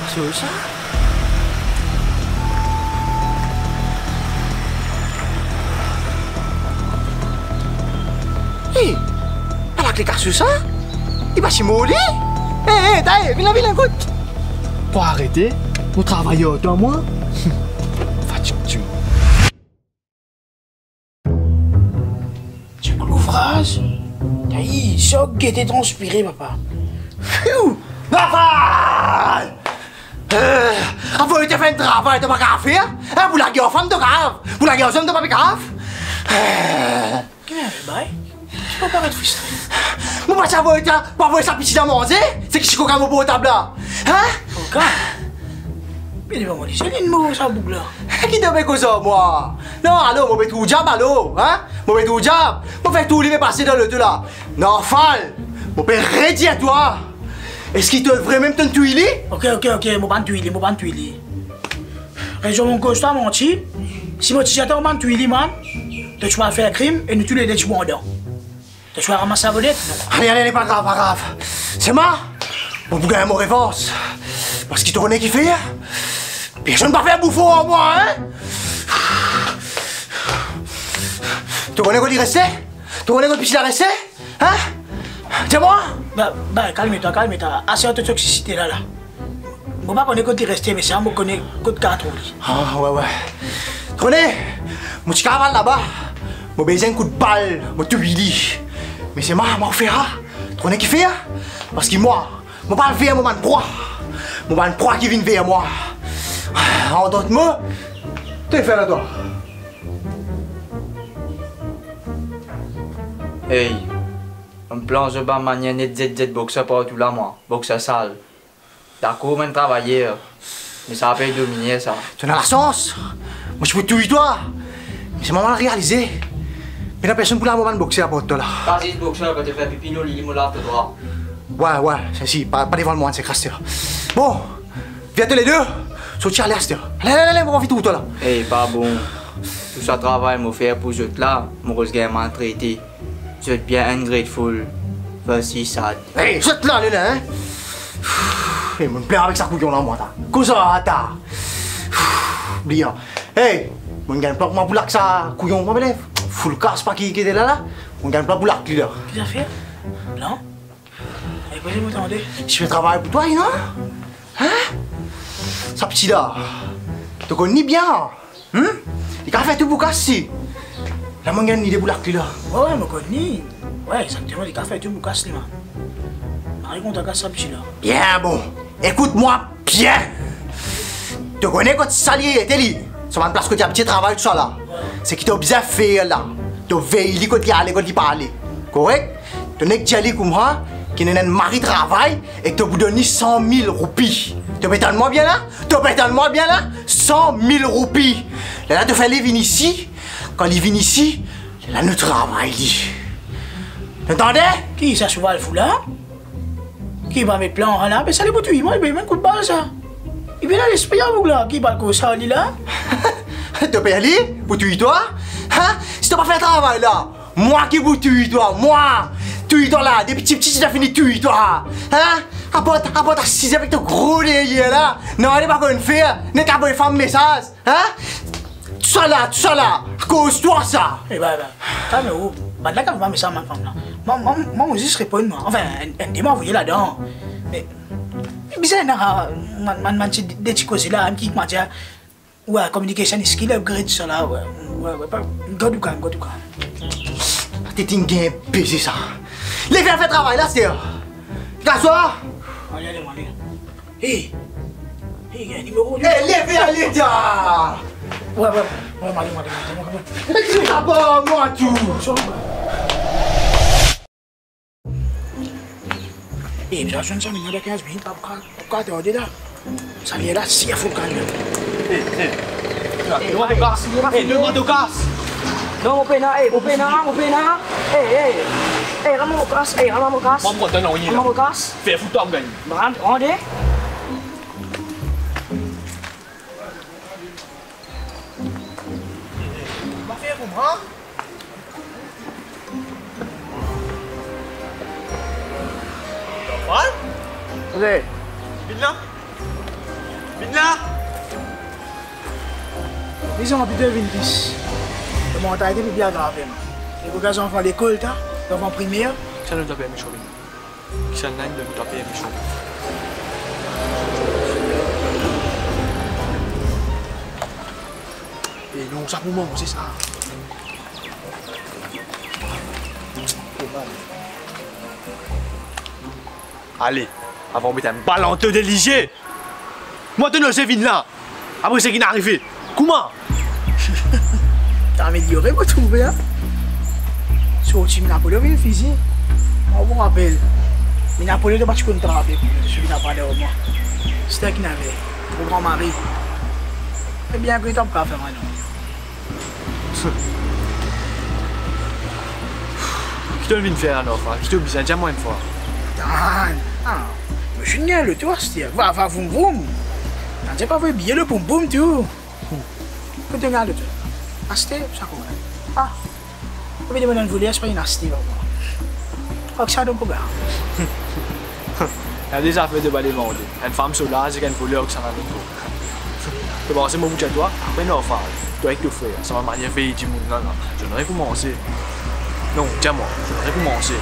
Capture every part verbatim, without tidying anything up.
Sosa? Hey, ala ki kasosa? Li pa ti mor li? Hey, hey, tae, vinn la, vinn la, kout. Pou arete, mo travay ar twa mwa. Fatig tou. Ti kout louvraz. Tayi, sa gete transpire, papa. Fiou! Papa! Eh, avoy to fer enn travay to pa kapav fer, hein? Pou lager fam to kapav, pou lager zom to pa pe kapav. Eh. Ki merde, bay? Ti pa paret fristre. Mo pa ti avoy twa pou avoy sa piti la manze, seki ti koka mo portab la. Hein? Koka? Me devan mo, li se li mo sa boug la. Ki to pe koz ar mwa? Non, alo, mo pe trouv diab, alo, hein? Mo pe trouv diab. Mo fer tour li pe pase dan loto la. Non, Fal, mo pe redir twa. Eski to vremem tonn touy li? Ok, ok, ok, mo pa'nn touy li, mo pa'nn touy li. Rezon mo koz twa manti. Si mo ti dir twa mo pa'nn touy li, man, to ti pou al fer krim e nou toulede ti pou andan. To ti pou al ramas lavolnet, non? Ale, ale, ale, pa grav, pa grav. Selman, mo pou gagn mo revans. Parski to kone ki fer? Personn pa fer boufon ar mwa, hein? To kone kot li reste? To kone kot piti la reste? Hein? Dir mwa! Ba, ba, kalme twa, kalme twa. Ase ar to toksisite la, la. Mo pa kone kot li reste, me sa mo kone kot kapav trouv li. Ah, we, we. To kone, mo ti kapav al laba. Mo bizin enn kout bal, mo touy li. Me selman, mo fer, ah. To kone ki fer? Parski mwa, mo pa al ver mo bann prwa. Mo bann prwa ki vinn ver mwa. An dot mo, to fer la twa. Ey, mo plan zot bann manier net zet zet bokser partou la mwa, bokser sal. Dakor, mo enn travayer, me sa pe domine sa. To ena lasans, mo ti pou touy twa. Me selman mo realize, pena personn pou lav mo bann bokser apar twa la. Pa zis bokser, pa ti fer pipi lor li, li mo lav to drwa. We, we, sesi, pa, pa devan mwa, se kraster. Bon, Vinn toulede, sorti ale aster. Ale, ale, ale, mo anvi trouv twa la. Ey, pa bon. Tou sa travay mo fer pou zot la, mo koz gagn maltrete. Zot bien ungrateful, versi sad. Ey, zot la, le la, hein? Ey, mo pler avek sa kouyon la, mwa, ta. Koza, ta. Bliye. Ey, mo gagn plan kouma pou lak sa kouyon, mo bele. Full kas pa ki, ki ete la, la. Mo gagn plan pou lak li la. Ki zafer? Plan? Ekout, mo tande. Ti pe travay pou twa, non? Hein? Sa piti la, to konn li bien, hmm? Li kapav fer tou pou kas li. La, mo gagn lide pou lak li la. We, we, mo konn li. We, exakteman, li kapav fer tou pou kas li, man. Mari kontan kas sa piti la. Bien bon. Ekout mwa bien. To kone kot sa li ete li? So bann plas kot li abitie travay, tou sa la. Seki to bizin fer la, to vey li kot li ale, kot li pa ale. Korek? To nek dir li kouma ki ena enn mari travay ek to pou donn li san mil roupi. To pe tann mwa bien la? To pe tann mwa bien la? San mil roupi. Lerla to fer li vinn isi. Kan li vinn isi, lerla nou travay li. To tande? Ki sa, Souval fou la? Ki pa met plan la, be sa li pou touy mwa, li pe met kout bal sa. Li pena lespri, sa boug la, ki bal koz sa li la? To per li pou touy twa? Hein? Si to pa fer travay la, mwa ki pou touy twa, mwa. Touy twa la, depi tipti, ti fini touy twa. Hein? Aport, aport asize avek to gro deryer la. Non, li pa konn fer, nek avoy fam mesaz. Hein? Tou sa la, tou sa la, akoz twa sa. E ba, ba, kalme ou. Bann la kapav pa met sa bann fam la. Mwa, mwa, mwa, mo zis reponn mwa. Anfin, enn, enn de mwa avoye ladan. Me bizin ena, bann, bann, bann ti, de ti koze la, ki, kouma dir, we, communication skill upgrade sa la, we, we, we, pa, gard ou kalm, gard ou kalm. Tete inn gagn beze sa. Leve, al fer travay la, aster. Gaswa! Ale, ale, ale. Hey! Hey, gagn nimero li. Hey, leve, ale, dia! We, we, we, mo ale, mo ale, mo ale, mo ale. Hey, ti pa mwa tou. Sorry, bro. Hey, bizin zwenn sa, minn, dan kinz minit, pa pou ka, pa pou ka tarde la. Sa ler la, si a fou kan mem. Hey, hey. Hey, donn mwa to kas. Hey, donn mwa to kas. Non, mo pena, hey, mo pena, mo pena. Hey, hey. Hey, rann mwa mo kas, hey, rann mwa mo kas. Mwa, mo kontan, non, rann mwa mo kas. Fer fout twa, mo gagn. Rann, rann, eh. Mo fer kouma? Normal? Vinn la. Vinn la! Lezanmi, pito vinn plis. Lemonn la ete pli grav. Nek okenn zanfan lekol, ta, zanfan primer. Sa nou apel mechan vinn. Kisannla inn donn twa permision? E non, sa pou mwa, se sa. Ale, avan ou met enn bal dan to delizie. Kouma to oze vinn la? Apre seki inn arive, kouma? To ameliore, mo trouve, a? Sorti Napoleon vinn fizi. Mo rapel. Me Napoleon to pa ti konn trape, so vinn apre mwa. Seki inn arive, progranm arive. Ebien, ki to pe fer mwa, non? Ki to vinn fer la, Norfa? Ki to bizin? Dir mwa enn fwa. Tann, a, mo finn gagn loto aster. Va, va, voum, voum. Tann, dir pa voy biye le boum boum tou. Kot to gagn loto? Aster, sa kouma? A, ou pe demann enn voler, se pa inn aste, papa. Ak sa, donk, kouma? Gade zafer to pe demande. Enn fam so laz ek enn voler, kisannla mie? To panse mo pou dir twa? Apre Norfa, twa ek to frer, sa bann manier veye dimoun la, la. Zot inn rekoumanse. Non, dir mwa, zot inn rekoumanse.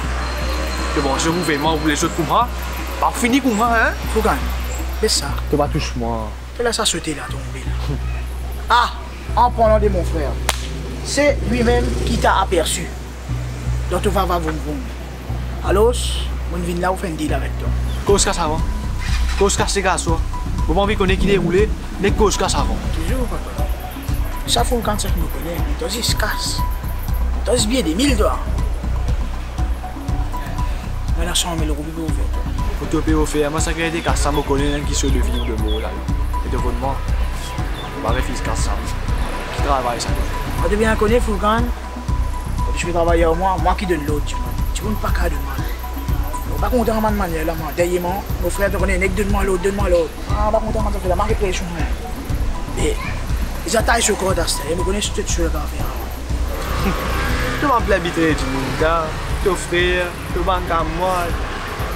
To panse ou pou vey mwa, ou pou les zot kouma? Pa fini kouma, en? Fourkan, bes sa. To pa tous mwa. To les sa sote la, tonbe la. A, an parlan de mon frer, se limem ki t'a apersi dan to vava voum voum. Alor, mo'nn vinn la pou fer enn deal avek twa. Koz kas avan. Koz kas, se kas twa. Mo pa anvi kone ki deroule, me koz kas avan. Touzour, papa. Sa Fourkan, seki mo kone, to zis kas. To zis biye de mil, twa. Mo ena san mil roupi pou ofer twa. Pou to pe ofer mwa sa kantite kas la, mo kone enn ki so devi nou de mo la. E to konn mwa, mo pa refiz kas sa. Ki travay sa? Mo to bien kone, Fourkan. Depi to pe travay ar mwa, mwa ki donn lord dimoun. Dimoun pa kav donn mal. Mo pa kontan bann manier la, mwa. Dernie mo, mo frer, to kone, nek donn mwa lord, donn mwa lord. A, mo pa kontan bann zafer la, mo represion mwa. Me, li zatay so kord aster, e mo kone si to tou sel kav fer. To pa plin bitre dimoun, ta, to frer, to bann kamarad.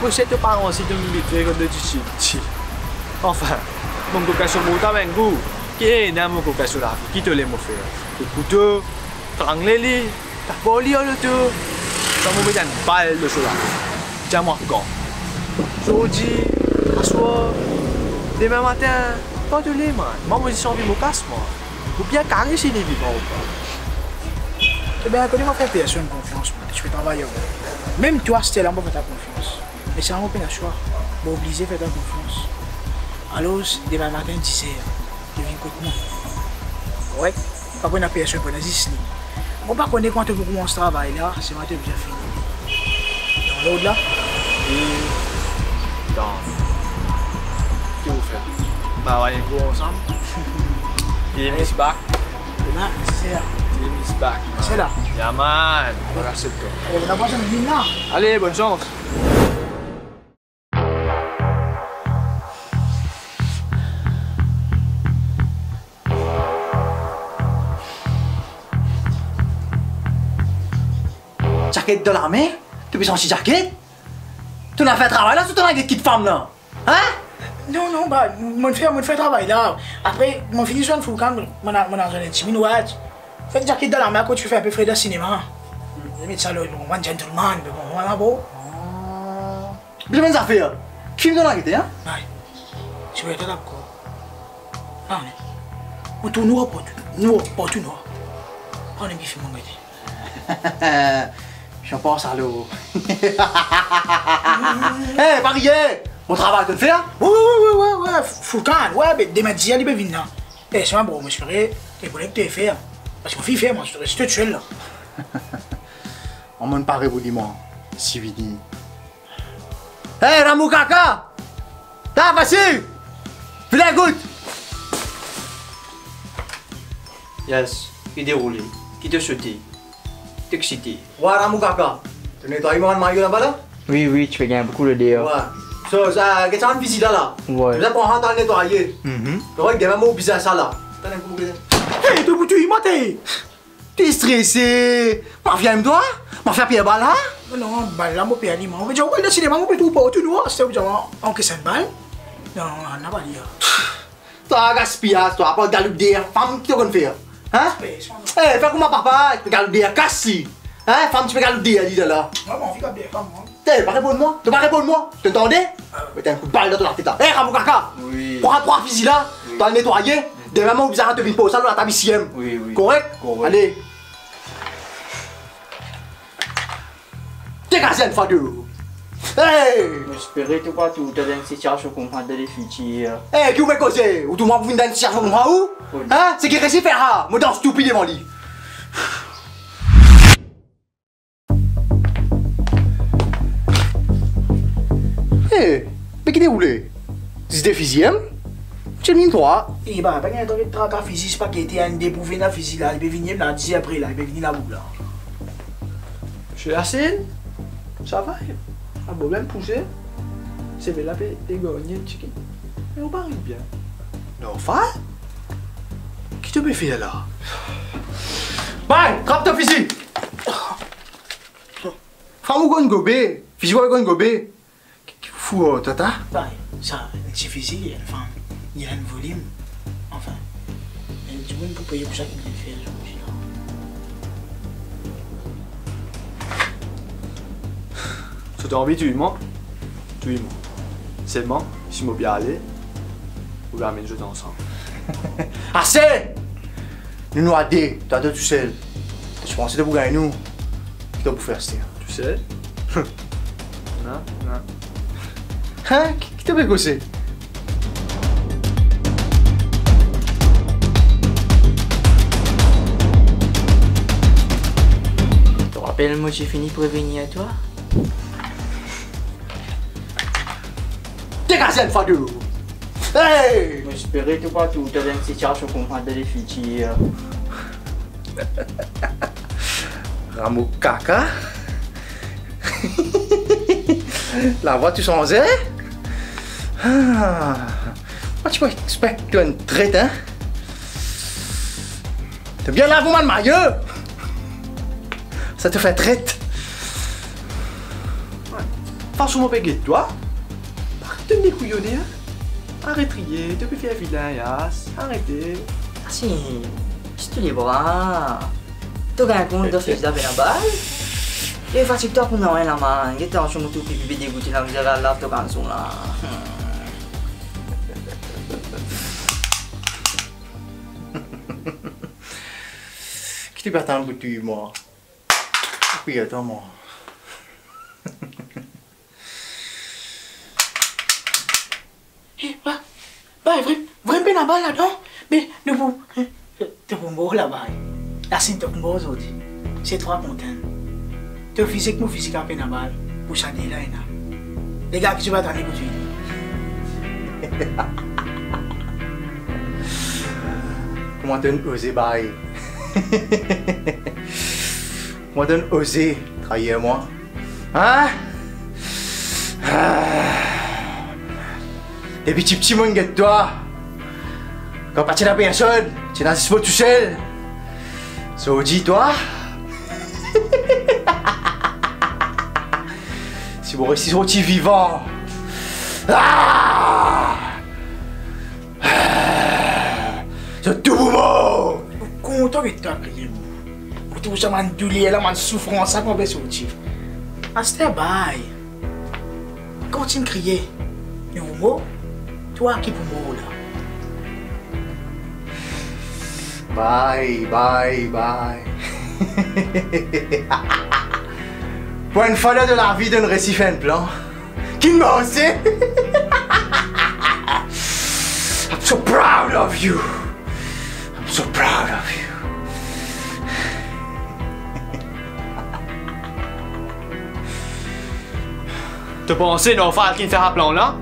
Mo sir to paran si to bitre kot to ti piti. Anfin, mo kokin so bouta, bann gou. Ki ena mo kokin so lavi, ki to le mo fer? Kout kouto, trangle li, tapor li ar loto, sa mo met enn bal dan so lavi. Dir mwa kan? Zordi, aswar, demin matin, kan to le, man. Mwa, mo zis anvi mo kas, mwa. Ou bien kare si li vivan ou pa. To bien kone mo fer personn konfians, mwa. To pe travay ar mwa. Mem twa, aster la, mo pa fer twa konfians. Me sa mo pena swa. Mo oblize fer twa konfians. Alor, demin matin, dizer, to vinn kot mwa. Wi, pa pou ena personn, pou ena zis li. Mo pa kone kouma to pou koumans travay la, se mwa to bizin fini. Dan lord la? E dan, ki ou fer? Ba, va enn kour ansam. Game is back. Demin, dizer. Game is back, man. Se la. Ya, man. Mo aksepte. E, nou ena pa vinn la. Ale, bonn sans. Zaket dan lame? To pe santi zaket? To ena fer travay la, to ena get kit fam la? Hein? Non, non, ba, mo'nn fer, mo'nn fer travay la. Apre, mo'nn fini zwenn Fourkan, mo'nn, mo'nn al zwenn enn timoun, wi. Fer zaket dan lame, kot ti fer inpe fre dan sinema. Li met sa lor, bon, bann gentleman, bon, vwala, bon. Ah. Bizin bann zafer. Ki fim to ena gete, hein? Ay. Ti pe gete la ankor. Ah, non. Ou tou nwar, partou nwar, partou nwar. Pran enn ki fim mo gete. Jean-Paul Salo. Hey, pa riye! Bon travay to fer, hein? Wi, wi, wi, wi, wi, wi, Fourkan, wi, be, demin dizer li pe vinn la. Eh, se mwa, bro, mo espere, e pou li ki to fer. Paski mo finn fer, mwa, si to res tou sel la. Mwa, mo'nn pare pou li, mwa. Si vini. Hey, Ramou Kaka! Ta, Fasi! Vinn ekout! Yes, ki deroule? Ki to sote? To eksite? Wa, Ramou Kaka! To netwaye mo bann mayo laba la? Wi, wi, ti pe gagn boukou loder. Wa. So, sa, get sa bann fizi la, la. Wi. To bizin pran sa, al netwaye. Mhm. To va gagn mo bizin sa la. Tann enn kou, bizin. Hey, to pou touy mwa, te! To strese? Mafia enn twa? Mafia pe bal la? Non, non, bal la, mo pe al li, mwa. Mo pe dir, al dan sinema, mo pe trouv partou nwar, se ou dir, anke sa enn bal? Non, non, napa li la. Twa gaspiyaz, twa, pa galoup deryer fam, ki to konn fer? Hein? Pes, man. Eh, fer kouma papa, galoup deryer kas li. Hein? Fam ti pe galoup deryer li la. Mwa, mo anvi gard deryer fam, mwa. Eh, pa reponn mwa, to pa reponn mwa. To tande? Ah. Met enn kout bal dan to latet la. Eh, ramo kaka! Wi. Pran trwa fizi la, wi, to al netwaye. Demin mo bizin to vinn poz sa lor latab isi mem. Wi, wi. Korek? Korek. Ale. Degaze enn fwa de ou. Hey! Mo espere to pa tou dan enn sitiasion koumsa dan lefitir. Hey, ki ou pe koze? Ou trouv mwa pou vinn dan enn sitiasion koumsa ou? Wi. Hein? Seki resi fer sa, mo dans toupi devan li. Hey, me ki deroule? Zis de fizi mem? Ti vinn trwa. E ba, pa gagn letan get traka fizi, pa gete enn de pou vinn la fizi la, li pe vini la, diz apre la, li pe vini labour la. Misie Yasin, sa va? Abo mem pouse, seve la pe degarnye enn tigit. Me ou parey bien. Normal? Ki to pe fer la? Bay, trap to fizi! Fam ou konn gobe, fizi ou konn gobe. Ki, ki fou, tata? Bay, sa, enn ti fizi, enn fam, li ena enn volim. Anfin, enn dimoun pou peye pou sa ki bizin fer zordi la. Si to anvi touy mwa, touy mwa. Selman, si mo pe ale, ou pe amenn zot ansam. Ase! Nou, nou a de, twa, to tousel. To ti panse to pou gagn nou? Ki to pou fer, aster? Tousel? Non, non. Hein? Ki, ki to pe koze? To rapel mo ti fini prevenir twa? Degaze enn fwa de ou. Hey! Mo espere to pa tou dan enn sitiasion koumsa dan lefitir. Ramo kaka. Lavwa tou sanze. Ah. Mo ti pa expect to enn tret, hein? To bien lav ou bann mayo. Sa to fer tret. Fason mo pe get twa, aret to dekouyone, hein? Aret riye, to pe fer vilin, Yas. Arete. Asi, si tou lebra. To gagn kont dan fizi la pena bal? E fatig twa pou nanye la, man. Get tansion mo tou pipi pe degoute la, mizera lav to kalson la. Ki to pe atann pou touy mwa? Ou pe atann mwa. Eh, ba, ba, vrem, vrem pena bal ladan. Me nou pou, eh, to pou mor laba, eh. Yasin, to pou mor zordi. Se twa kontan. To fizik, mo fizik, a pena bal. Pou sa de la, ena. Lega ki ti va tann li pou touy li. Kouma to'nn oze, bay? Kouma to'nn oze trair mwa? Hein? Ah. Depi tipti mo'nn get twa. Kan pa ti ena personn, ti ena zis mo tousel. Zordi twa, si mo resi sorti vivan, ah! Zot tou pou mor! Mo kontan get twa kriye, mo. Mo trouv sa bann douler la, bann soufrans la, kouma pe sorti. Aster, bay. Kontign kriye. Nou pou mor, twa ki pou mor la. Bay, bay, bay. Pou enn fwa dan to lavi, to'nn resi fer enn plan. Ki manze! I'm so proud of you. I'm so proud of you. To panse Norval ki'nn fer sa plan la?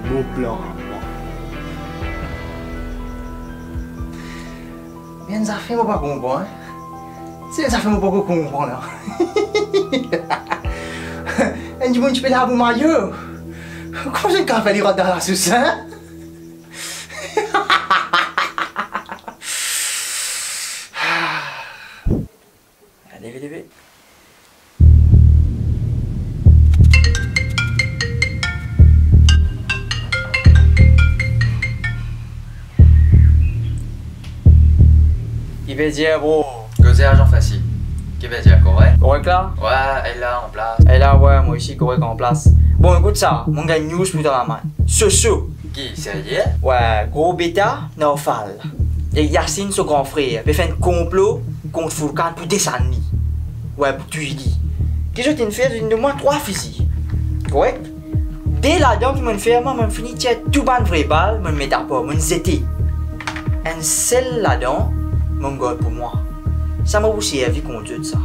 Mo plan a mwa. Enn zafer mo pa konpran, hein? Se enn zafer mo poko konpran la. Enn dimoun ti pe lav ou mayo. Kouma zot kapav fer li rant dan lasous, hein? Leve, leve. Ki vedir, bro? Koze ar Jean Fassi. Ki vedir, korek? Korek la? Wi, ela an plas. Ela, wi, mwa osi korek an plas. Bon, ekout sa, mo gagn news pou twa, man. So, so. Ki, serye? Wi, gro beta, Norfal ek Yassin, so gran frer, pe fer enn konplo kont Fourkan pou desann li. Wi, pou touy li. Ki zot inn fer? Zot inn donn mwa trwa fizi. Korek? De ladan ki mo'nn fer, mwa, mo'nn fini tir tou bann vre bal, mo'nn met apar, mo'nn zete. Enn sel ladan, mo'nn gard pou mwa. Sa mo pou servi kont zot sa.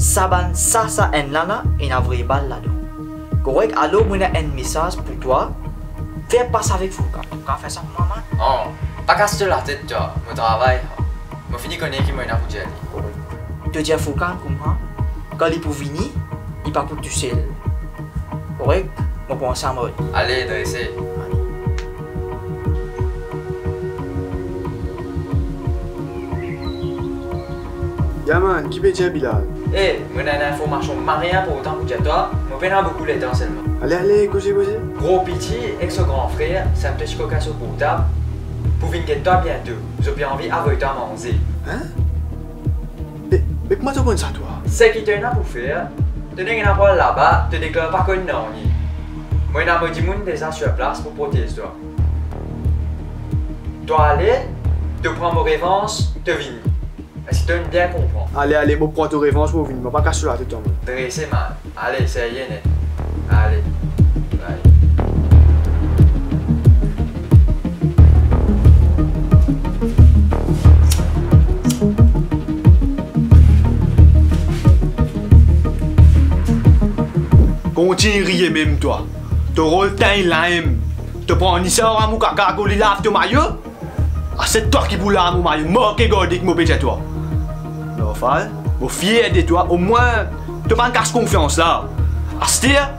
Sa bann sa, sa enn la la, ena vre bal ladan. Korek, alor mo ena enn mesaz pou twa. Fer pas avek Fourkan. To kapav fer sa pou mwa, man? Non, pa kas to latet twa, mo travay. Mo fini kone ki mo ena pou dir li. Korek. To dir Fourkan kouma, kan li pou vini, li pa pou tousel. Korek? Mo pran sa mod. Ale, drese. Ale. Ya man, ki pe dir Bilal? Eh, mo ena enn informasion mari inportan pou dir twa, mo pena boukou letan selman. Ale, ale, koze, koze. Gro Piti ek so gran frer, sa enn pti kokin so portab, pou vinn get twa biento. Zot pe anvi avoy twa manze. Hein? Me, me kouma to konn sa twa? Seki to ena pou fer, to ena pou al laba, to deklar pa konn nanye. Mo ena mo dimoun deza sir plas pou protez twa. To ale, to pran mo revanz, to vini. Eski to inn bien konpran? Ale, ale, mo pran to revanz, mo vini. Mo pa kas to latet twa, man. Drese, man. Ale, serye net. Ale. Bye. Kontign riye mem twa. To rol tegn la mem. To pran Nisar amour kaka, kot li lav to mayo. Aster twa ki pou lav mo mayo, mank garde ki mo pe dir twa. Norfal, mo fier de twa, omwin to pa'nn kas konfians la. Aster,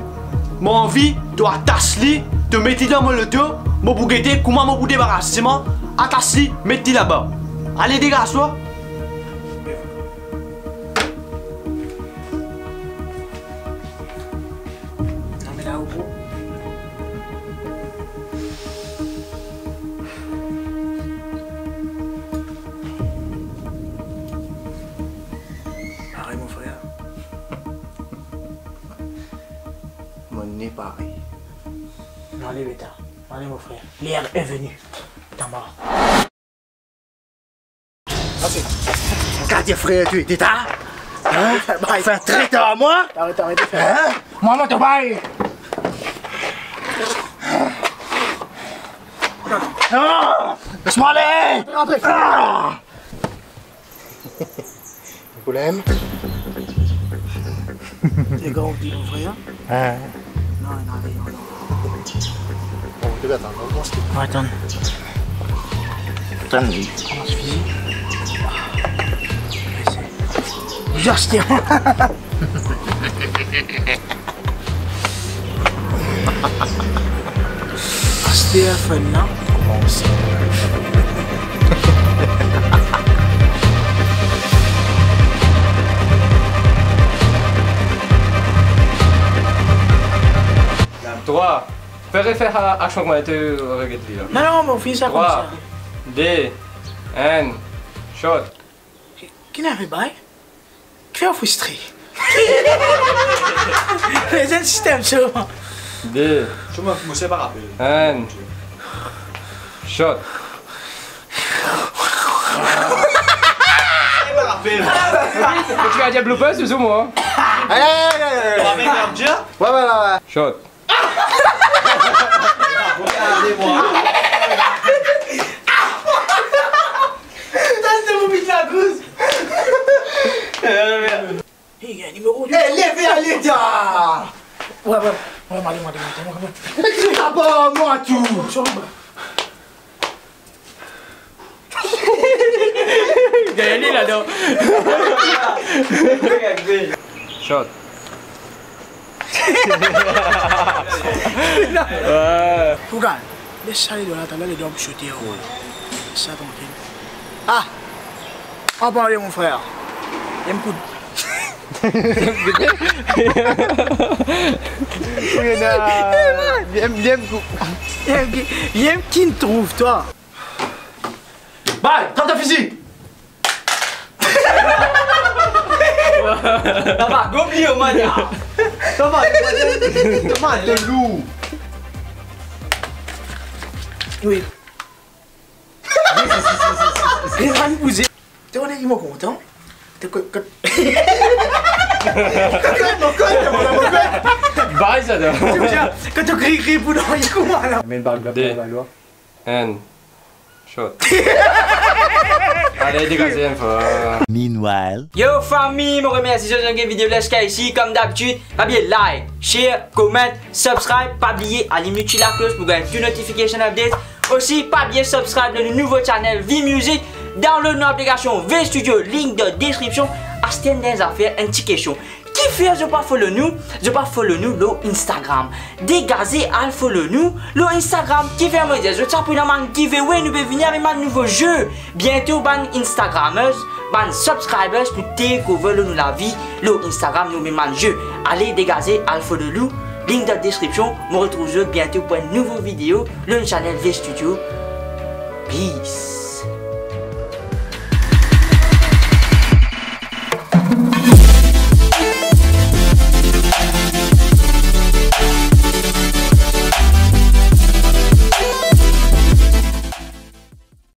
mo anvi to atas li, to met li dan mo loto, mo pou gete kouma mo pou debaras li, sima atas li, met li laba. Ale, degaz twa. Non, me la ou pou. Pare, mo frer. Mo ne pare. Non, ale, beta. Ale, mo frer. L'heure est venue. Tama. Gard frer, to ete ta? Hein? Bay. Fer tret ar mwa? Aret, aret, fer. Hein? Mwa, mwa, to bay. Non! Les mwa ale! Rantre. Ah! Problem? Legar ou dir vre, hein? Hein. Non, non, non, non. Bon, to atann, non, non, atann. Atann. Kouma fizi? Just. Aster finn la. Koumans. Trwa. Fer refer a, aksion kouma to reget li la. Non, non, mo fini sa koumsa. Trwa, de, enn, shot. Ki, ki nerve bay? Kifer ou fristre? Rezonn sistem so. De. Mo, mo se pa rapel. Enn. Shot. Se pa rapel. Ou ti gard bloopers ou mwa? Ayo, ayo, ayo, ayo. Ou ave gard? Wi, wi, wi, wi. Shot. Sa se mo pit lakoz. Hey, gagn nimero de. Eh, leve ale ta. Wi, wi, wi, mwa, mwa, mwa, mwa. Ki pa mwa tou. Sorry, bro. Gagn li ladan. Shot. Wi. Pou gagn, les sa ledwa la, taler ledwa pou sote, wi. Les sa trankil. Ah! Anparle, mon frer. Li inn kout. Li inn, li inn kou-, li inn ki, li inn ki trouv twa. Bay, trap to fizi! Sa va, gobli, o mania. Sa va, sa va, sa va, lour. Wi. Li rant bouze. Te konn ki mo kontan? Te ko-, ko-, Bay sa, non? Kan to kri, kri pou nou, kouma la? Met bag la pou Valois. And shot. Ale, degaze enn fwa. Meanwhile. Yo fami, mo remersi zot, zot gagn video la ziska isi. Kom dabitid, pa bliye like, share, comment, subscribe. Pa bliye alim ti laklos pou gagn tou notification update. Osi, pa bliye subscribe lor nou nouvo channel V Music. Download nou aplikasion V Studio, link dan deskripsion. Aster enn zafer, enn ti kestion. Kifer zot pa follow nou? Zot pa follow nou lor Instagram. Degaze al follow nou lor Instagram. Kifer mo dir zot sa? Pou ena bann giveaway, nou pe vini avek bann nouvo ze. Biento bann Instagrammers, bann subscribers pou take over lor nou lavi lor Instagram, nou met bann ze. Ale, degaze al follow nou, link dan deskripsion. Mo retrouv zot biento pou enn nouvo video lor nou channel V Studio. Peace.